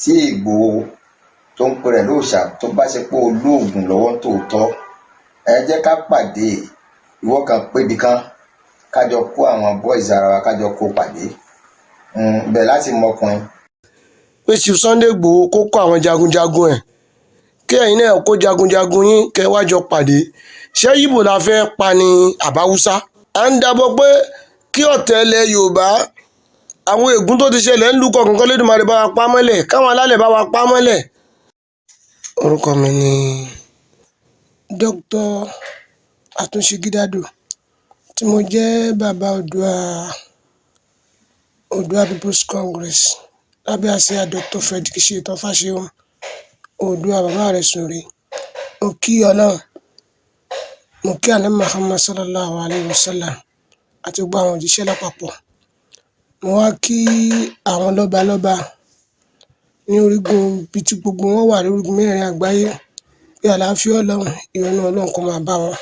Tí Ìgbòho tó ń pè rẹ̀ lóòṣà, tó bá ṣe pé olóògùn lọ́wọ́ tòótọ́, ẹ jẹ́ ká pàdé. Ìwọ kan pébi kan, kájọ kó àwọn boys ara wa, kájọ kó pàdé bẹ̀ láti mọkùnrin. Pé Chief Sunday Igboho kó kó àwọn jagunjagun ẹ̀, kí ẹ̀yin náà kó jagunjagun yín, kẹ́ wá jọ pàdé. Ṣé Ibo la fẹ́ pa ni àbí Haúsá? À ń dábọ̀ pé kí ọ̀tẹ̀ ilẹ̀ Yorùbá, àwọn ègún tó ti ṣẹlẹ̀ ńlùú kọ̀ọ̀kan, kọ́ lẹ́dùnmarè bá wa pa mọ́lẹ̀, káwọn alálẹ̀ bá wa pa mọ́lẹ̀. Orúkọ mi ni Dr. Àtúnṣe Gídádò, tí mo jẹ́ bàbá Oòduà, Oòduà People's Congress, lábẹ́ àsíá Dr. Frederick Ṣètàn Fáṣẹ̀hùn Oòduà. Bàbá rẹ̀ sùnre. Mo kí Ọlọ́run, mo kí Ànábì Muhammad sallallahu alayhi wa sallam àti gbogbo àwọn òjíṣẹ́ lápapọ̀. Mo wá kí àwọn lọ́balọ́ba ní orígun ibi tí gbogbo wọn wà lórígun mẹ́rẹ̀ẹ̀rin àgbáyé pé àlàáfíà Ọlọ́run, ìyọ́nú Ọlọ́run kó máa bá wọn.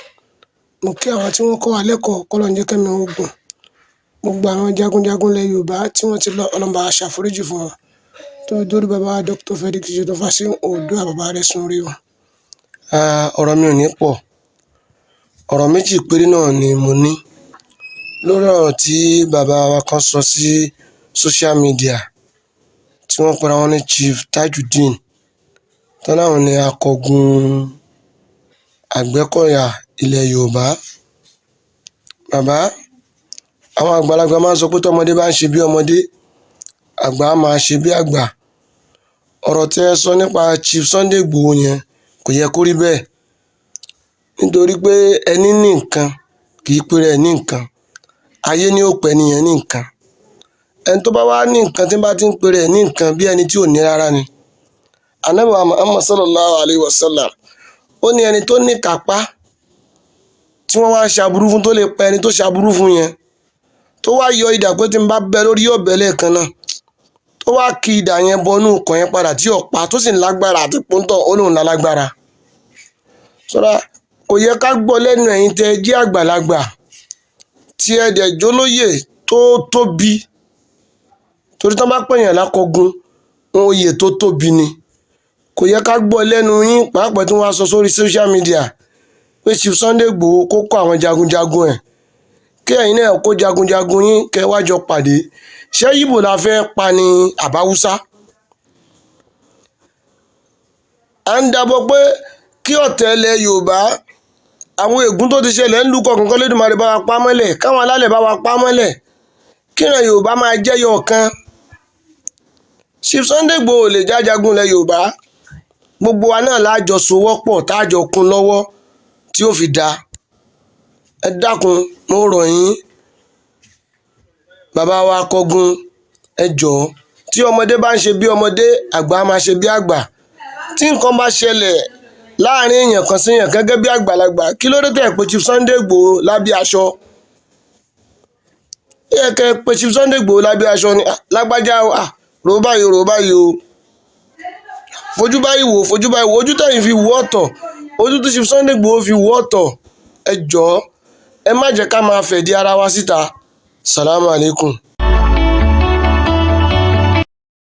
Mo kí àwọn tí wọ́n kọ́ wa lẹ́kọ̀ọ́, kọ́lọ́run jẹ́ kẹ́mi wọn gùn. Gbogbo àwọn jagunjagun ilẹ̀ Yorùbá tí wọ́n ti lọ, Ọlọ́run bá wa ṣàforíjì fún wọn, tó dórí bàbá wa Dr. Frederick Ṣètàn Fáṣẹ̀hùn Oòduà. Bàbá rẹ̀ sùn rí o. Ọ̀rọ̀ mi ò ní pọ̀. Ọ̀rọ̀ méjì péré náà ni mo ní lórí ọ̀rọ̀ tí bàbá wa kan sọ sí social media, tí wọ́n pera wọn ní Chief Tajudeen, tán láwọn ní akọgun Àgbẹ̀kọ̀yà ilẹ̀ Yorùbá. Bàbá, àwọn àgbàlagbà máa ń sọ pé tọmọdé bá ń ṣe bí ọmọdé, àgbà á máa ṣe bí àgbà. Ọ̀rọ̀ tẹ́ ẹ sọ nípa Chief Sunday Igboho yẹn kò yẹ kó rí bẹ́ẹ̀, nítorí pé ẹni ní nǹkan kì í pera ẹ̀ ní nǹkan. Ayé ní ó pẹ́ nìyẹn ní nǹkan. Ẹni tó bá wá ní nǹkan, tí bá ti ń pera ẹ̀ ní nǹkan, bí ẹni tí ò ní rárá ni. Ànábì wa Muhammad sallallahu alayhi wa sallam, ó ní ẹni tó ní kápá tí wọ́n wá ṣaburú fún, tó lè pa ẹni tó ṣaburú fún yẹn, tó wá yọ idà pé tí n bá bẹ́ lórí, yóò bẹ́ lẹ́ẹ̀kan náà, tó wá kí idà yẹn bọnú ọkàn yẹn padà tí ò pa, tó sì ń lágbára àti pọ́ńtọ̀, ó lóun lálágbára. Sọ́dá kò yẹ ká gbọ́ lẹ́nu ẹ̀yin tẹ́ ẹ jẹ́ àgbàlagbà, tí ẹ dẹ̀ jólóyè tó tóbi, torí tán bá pèèyàn lákọ̀gun, oyè tó tóbi ni. Kò yẹ ká gbọ́ lẹ́nu yín, pàápàá tí wọ́n á sọ sórí social media pé Chief Sunday Igboho kó kó àwọn jagunjagun ẹ̀, kí ẹ̀yin náà kó jagunjagun yín, kẹ́ wá jọ pàdé. Ṣé Ibo la fẹ́ pa ni àbí Haúsá? À ń dábọ̀ pé kí ọ̀tẹ̀ ilẹ̀ Yorùbá, àwọn ègún tó ti ṣẹlẹ̀ ńlùú kọ̀ọ̀kan, kọ́ lẹ́dùnmarè bá wa pa mọ́lẹ̀, káwọn alálẹ̀ bá wa pa mọ́lẹ̀, kíran Yorùbá máa jẹ́yọ ọ̀kan. Chief Sunday Igboho lè jájagun ilẹ̀ Yorùbá. Gbogbo wa náà lájọ sowọ́pọ̀, tájọ kún lọ́wọ́ tí ó fi dáa. Ẹ dákun, mo rọ̀ yín, bàbá wa akọgun, ẹ jọ̀ọ́. Tí ọmọdé bá ń ṣe bí ọmọdé, àgbà á máa ṣe bí àgbà. Tí nǹkan bá ṣẹlẹ̀ láàrin èèyàn kan sí èèyàn, gẹ́gẹ́ bí àgbàlagbà, kí ló dé tẹ̀ pé Chief Sunday Igboho lábẹ́ aṣọ? Ó yẹ kẹ́ ẹ pé Chief Sunday Igboho lábẹ́ aṣọ ni. Lágbájá o, rò báyìí, rò báyìí o, fojú báyìí wò, fojú báyìí wò. Ojú tẹ̀yìn fi wò ọ̀tọ̀, ojú tí Chief Sunday Igboho fi wò ọ̀tọ̀. Ẹ jọ̀ọ́, ẹ má jẹ́ ká máa fẹ̀dí ara wa síta. Salamu alaikum.